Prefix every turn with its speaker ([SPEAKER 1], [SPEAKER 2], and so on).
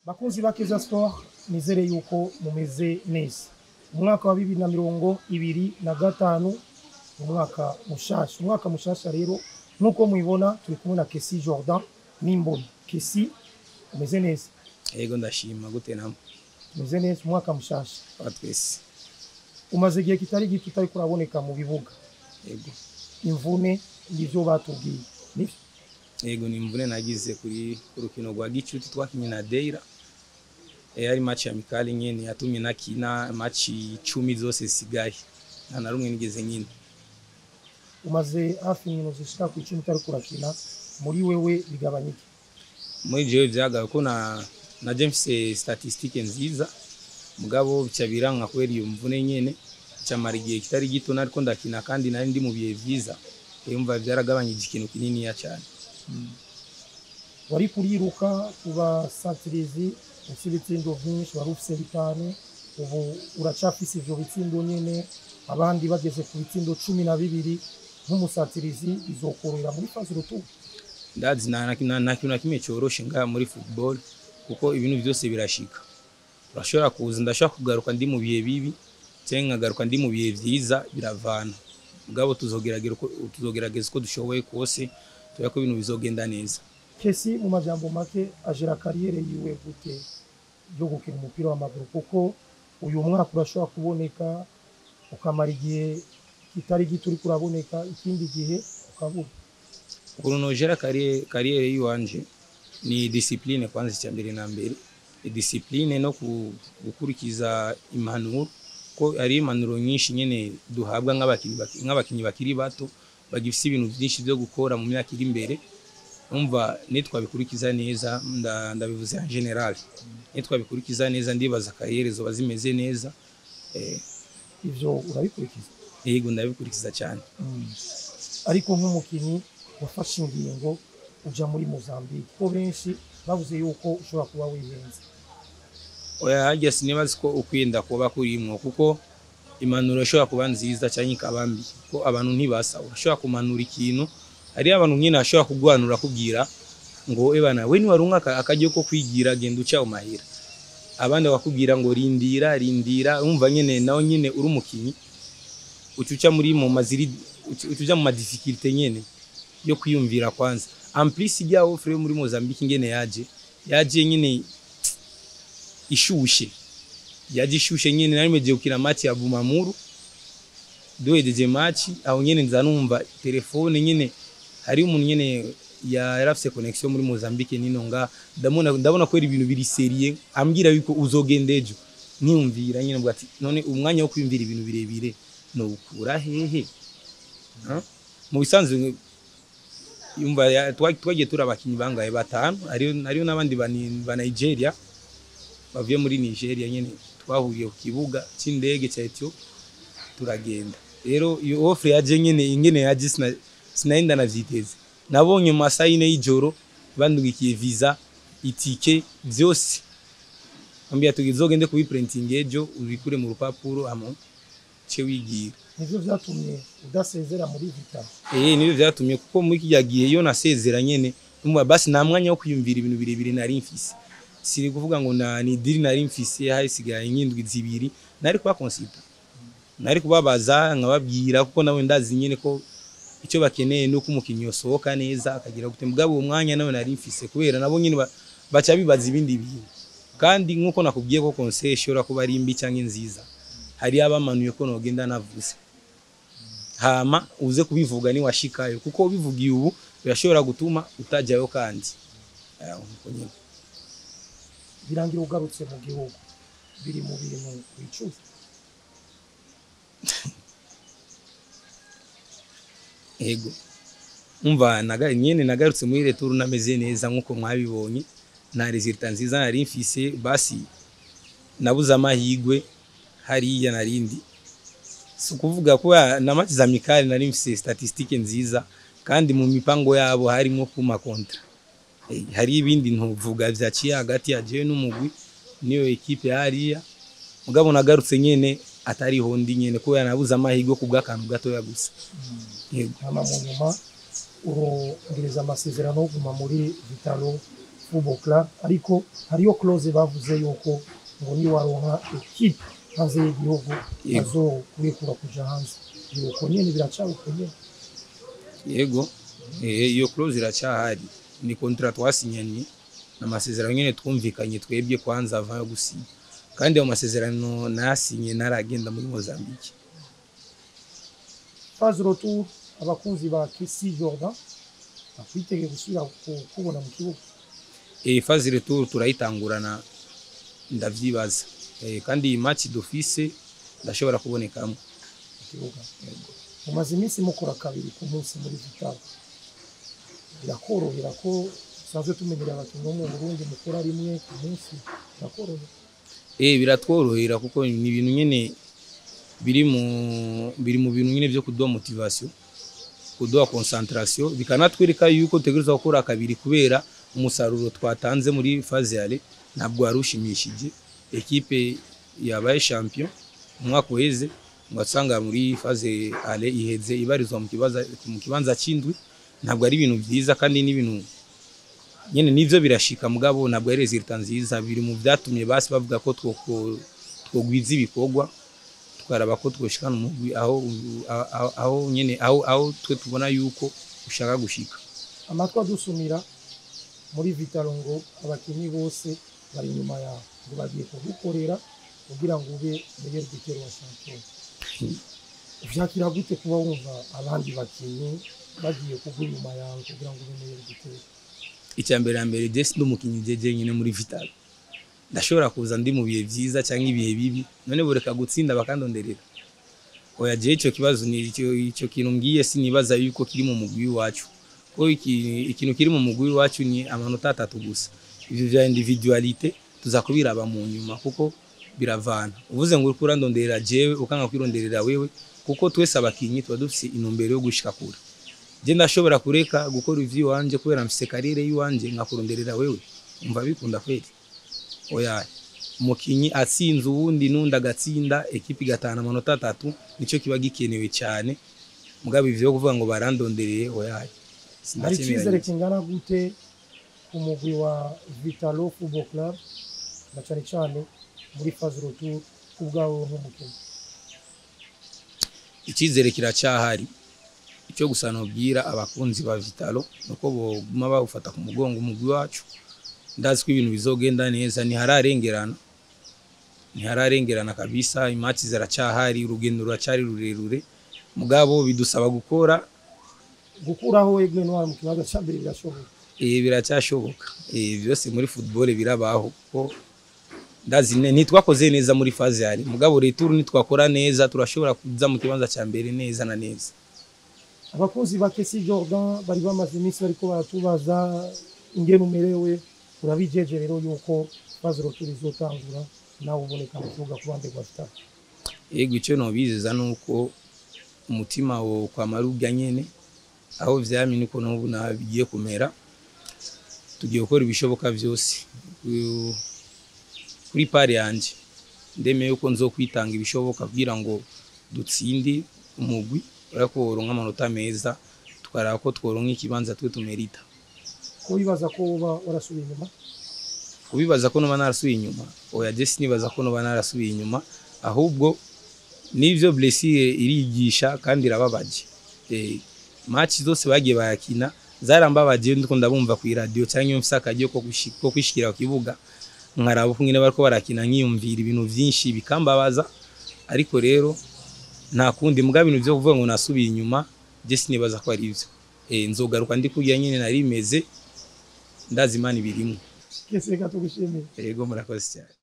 [SPEAKER 1] Bakunzi ba Keza Sport, nizere yuko mumeze neza. Umwaka wa 2025, umwaka mushasha. Umwaka mushasha rero, nkuko mubibona, turi kumwe na Kessy Jordan Nimbona. Kessy, umeze neza?
[SPEAKER 2] Yego, ndashima. Gute namwe?
[SPEAKER 1] Umeze neza, umwaka mushasha.
[SPEAKER 2] Kwa twese.
[SPEAKER 1] Umaze igihe kitari gito utari kuraboneka mu bibuga.
[SPEAKER 2] Yego.
[SPEAKER 1] Imvune nivyo batubwiye, nivyo?
[SPEAKER 2] Yego, ni imvune nagize kuri urukino rwa gicuti twakinye na Deira. Yari match amicale nyene yatumye nakina match 10 zose zisigaye. Nta na rumwe nigeze nyina.
[SPEAKER 1] Umaze hafi inkino zishika ku 10 utari kurakina, muri wewe bigabanya iki?
[SPEAKER 2] Muri jewe vyagaye ko na naje mfise statistique nziza, mugabo bica biranka kubera iyo mvune nyene, camara igihe kitari gito nariko ndakina kandi nari ndi mu bihe vyiza. Yumva vyaragabanyije ikintu kinini ya cyane.
[SPEAKER 1] Wari kuriruka kuba satirizi, ufise ibitsindo vyinshi, wari ufise bitanu, ubu uracafise ivyo bitsindo nyene, abandi bageze ku bitsindo 12. Nk'umusatirizi bizokorohera muri phase retour?
[SPEAKER 2] Ndazi nta kintu na kimwe cyoroshe ngaha muri football, kuko ibintu byose birashika. Urashobora kuza, ndashobora kugaruka ndi mu bihe bibi cyangwa nkagaruka ndi mu bihe vyiza, biravana. Mugabo tuzogerageza uko dushoboye kose, turebe ko ibintu bizogenda neza.
[SPEAKER 1] Kessy, mu majambo make, agera carrière yiwe gute yo gukina umupira w'amaguru? Kuko uyu mwaka urashobora kuboneka ukamara igihe kitari gito uriko uraboneka, ikindi gihe ukabura.
[SPEAKER 2] Ukuntu nogera carrière yiwanje ni discipline kwanza, icya mbere na mbere ni discipline no gukurikiza impanuro, ko ari impanuro nyinshi nyene duhabwa nk'abakinyi bakiri bato bagifise ibintu byinshi byo gukora mu myaka iri imbere. Umva, nitwabikurikiza neza, ndabivuze en général, nitwabikurikiza neza, ndibaza carrière zoba zimeze neza.
[SPEAKER 1] Ivyo urabikurikiza?
[SPEAKER 2] Yego, ndabikurikiza cyane.
[SPEAKER 1] Ariko nk'umukinyi wafashe ingingo uja muri Mozambique, ko benshi bavuze yuko ushobora kuba wihenze.
[SPEAKER 2] Oya, harya sinibaza ko ukwinda kuba kurimwo, kuko impanuro ishobora kuba nziza cyangwa ikaba mbi, ko abantu ntibasa. Urashobora kumanura ikintu, hari abantu nyine bashobora kugwanura kubwira ngo ebana we niwarunka akaryo ko kwigira, genda uca umahira, abandi bakubwira ngo rindira rindira. Umva nyene, nawe nyene uri umukinyi, ucuca muri mu maziri, ucuja mu ma difficulté nyene yo kwiyumvira kwanza. En plus ijya offre yo muri Mozambique ingene yaje nyene ishushe, yaje ishushe nyene. Nari meje gukina match ya Bumamuru, duhejeje match aho nyene nza numva telefone nyene, hari umuntu nyene yarafise connexion muri Mozambique nino nga, ndabona ko ibintu biri sérieux, ambwira yuko uzogenda ejo. Niyumvira nyene mbwa ati none umwanya wo kwiyumvira ibintu birebire no ukura hehe? Mu bisanzwe yumva twagiye turi abakinyi bangaye? Batanu. Hariyo n'abandi ba Nigeria, bavuye muri Nigeria nyene, twahuriye ku kibuga c'indege ca Ethiopia turagenda. Rero iyo offre yaje nyene, ingene yaje sinari ndanavyiteze. Nabonye mu masaha 4 y'ijoro bandugikiye visa, itike, vyose, ambia tugizogende kubiprinting ejo, ubikure mu rupapuro amo ce wigira.
[SPEAKER 1] Nivyo vyatumye udasezera muri Vital'O?
[SPEAKER 2] Eh, nivyo vyatumye, kuko muri kijya gihe iyo nasezera nyene, umva, basi nta mwanya wo kwiyumvira ibintu birebire nari mfise. Siri kuvuga ngo na ni deal nari mfise, hasigaye nk'indwi 2, nari kuba consulta, nari kubabaza nkababwira, kuko nawe ndazi nyene ko icyo bakeneye nuko umukinyi yosohoka neza akagira gute. Mugabo uwo mwanya nawe nari mfise, kubera nabo nyene baca bibaza ibindi bintu. Kandi nkuko nakubwiye ko conseil ishobora kuba ari mbi cyangwa nziza, hari abamanuye ko nogenda navuze, hama uze kubivuga ni washikayo, kuko ubivugiye ubu birashobora gutuma utajyayo kandi. Uko nyene.
[SPEAKER 1] Birangira ugarutse mu gihugu, biri mu bintu wicuza?
[SPEAKER 2] Ego, umva, nyene nagarutse muri retour nameze neza nkuko mwabibonye, nta résultat nziza nari mfise. Basi nabuze amahigwe hariya narindi, si ukuvuga ko na match za amicale nari mfise statistique nziza, kandi mu mipango yabo harimo kuma contrat. Hari ibindi ntuvuga vyaciye hagati ya jewe n'umugwi niyo équipe hariya. Mugabo nagarutse nyene atariho ndi nyene, kubera nabuze amahirwe kubw'akantu gatoya gusa. Yego.
[SPEAKER 1] Hama mu nyuma urongereza amasezerano yo kuguma muri Vital'O Football Club, ariko hariyo clause bavuze yuko ngo niwaronka ekipe hanze y'igihugu azokurekura kuja hanze. Yuko nyene biracaye uko nyene?
[SPEAKER 2] Yego, iyo clause iracyahari. Ni contrat twasinyanye, n'amasezerano nyene twumvikanye twebwe kwanza avant yo gusinya, kandi ayo masezerano nayasinye naragenda muri Mozambique.
[SPEAKER 1] Phase retour, abakunzi ba Kessy Jordan bakwitege gusubira kubona mu kibuga?
[SPEAKER 2] Phase retour turayitangurana ndavyibaza, kandi iyi match d'office ndashobora kubonekamo.
[SPEAKER 1] Mu kibuga. Mumaze iminsi mukora kabiri ku munsi muri Vital'O, birakorohera ko usanzwe tumenyereye abakinnyi bo mu Burundi mukora rimwe ku munsi? Birakorohera?
[SPEAKER 2] Biratworohera kuko ni ibintu nyene biri mu bintu nyene vyo kuduha motivation, kuduha concentration, bikanatwereka yuko tutegerezwa gukora kabiri, kubera umusaruro twatanze muri phase aller ntabwo wari ushimishije. Ekipe yabaye champion umwaka uheze, ugasanga muri phase aller iheze ibarizwa mu kibanza c'indwi, ntabwo ari ibintu vyiza. Kandi n'ibintu nyene nivyo birashika, mugabo ntabwo ari résultat nziza. Biri mu vyatumye basi bavuga ko twogwiza ibikorwa, tukaraba ko twoshikana umugwi aho nyene aho twe tubona yuko ushaka gushika.
[SPEAKER 1] Amatwi adusumira muri Vital'O ngo abakinyi bose bari inyuma yawe, ngo bagiye kugukorera kugira ngo ube meilleur buteur wa champion. Uvyakira gute kuba wumva abandi bakinyi bagiye kugwa inyuma yawe kugira ngo ube meilleur buteur?
[SPEAKER 2] Icya mbere ya mbere, je sindi umukinyi jeje nyine muri Vital'O. Ndashobora kuza ndi mu bihe vyiza cyangwa ibihe bibi, none bureka gutsinda bakandonderera? Oya, je ico kibazo ni ico kintu mbwiye, sinibaza yuko kiri mu mugwi wacu, ko ikintu kiri mu mugwi wacu ni amanota 3 gusa. Ivyo vya individualité tuza kubiraba mu nyuma, kuko biravana uvuze ngo uriko urandonderera jewe ukanga kwironderera wewe, kuko twese abakinyi tuba dufise intumbero yo gushika kure. Je ndashobora kureka gukora ivy'iwanje kubera mfise carrière y'iwanje, nkakuronderera wewe? Umva bikunda kweli? Oya, umukinyi atsinze uwundi n'undi agatsinda, ekipi igatahana amanota 3, nico kiba gikenewe cyane. Mugabo ivyo kuvuga ngo barandondereye, oya.
[SPEAKER 1] Hari icyizere kingana gute ku mugwi wa Vital'O Football Club, na cyane cyane muri phase retour, ku bwawe nk'umukinnyi?
[SPEAKER 2] Icyizere kiracyahari. Icyo gusa nobwira abakunzi ba Vital'O nuko boguma bawufata ku mugongo umugwi wacu. Ndazi ko ibintu bizogenda neza, ntihararengerana, ntihararengerana kabisa. I match ziracyahari, urugendo ruracyari rurerure, mugabo bidusaba gukora.
[SPEAKER 1] Gukuraho Aigle Noir mu kibanza cya mbere birashoboka?
[SPEAKER 2] Biracyashoboka. Byose muri football birabaho, kuko ndazi ntitwakoze neza muri phase aller, mugabo retour nitwakora neza turashobora kuza mu kibanza cya mbere neza na neza.
[SPEAKER 1] Abakunzi ba Kessy Jordan bari bamaze iminsi bariko baratubaza ingene umerewe. Urabijeje rero yuko phase retour izotangura nawe uboneka mu kibuga ku ruhande rwa Vital'O?
[SPEAKER 2] Yego, icyo nobizeza nuko umutima wo kwa Marubya nyene aho vyamye niko n'ubu nabigiye kumera. Tugiye gukora ibishoboka byose. Kuri part yanje ndemeye yuko nzokwitanga ibishoboka kugira ngo dutsinde umugwi, urako woronka amanota meza, tukaraba ko tworonka ikibanza twe tumerita.
[SPEAKER 1] Ko wibaza ko uba warasubiye inyuma?
[SPEAKER 2] Kubibaza ko noba narasubiye inyuma, oya, je sinibaza ko noba narasubiye inyuma. Ahubwo nivyo, blessure irigisha kandi irababaje. Match zose bagiye bayakina zarambabaje, ndiko ndabumva ku radio cyangwa iyo mfise akaryo ko kwishikira ku kibuga nkaraba uko nyene bariko barakina, nkiyumvira ibintu vyinshi bikambabaza. Ariko rero nta kundi. Mugabo ibintu vyo kuvuga ngo nasubiye inyuma, je sinibaza ko ari ivyo. Nzogaruka ndi kurya nyene nari meze, ndazi Imana ibirimwo.
[SPEAKER 1] Kessy, reka tugushimire.
[SPEAKER 2] Yego, murakoze cyane.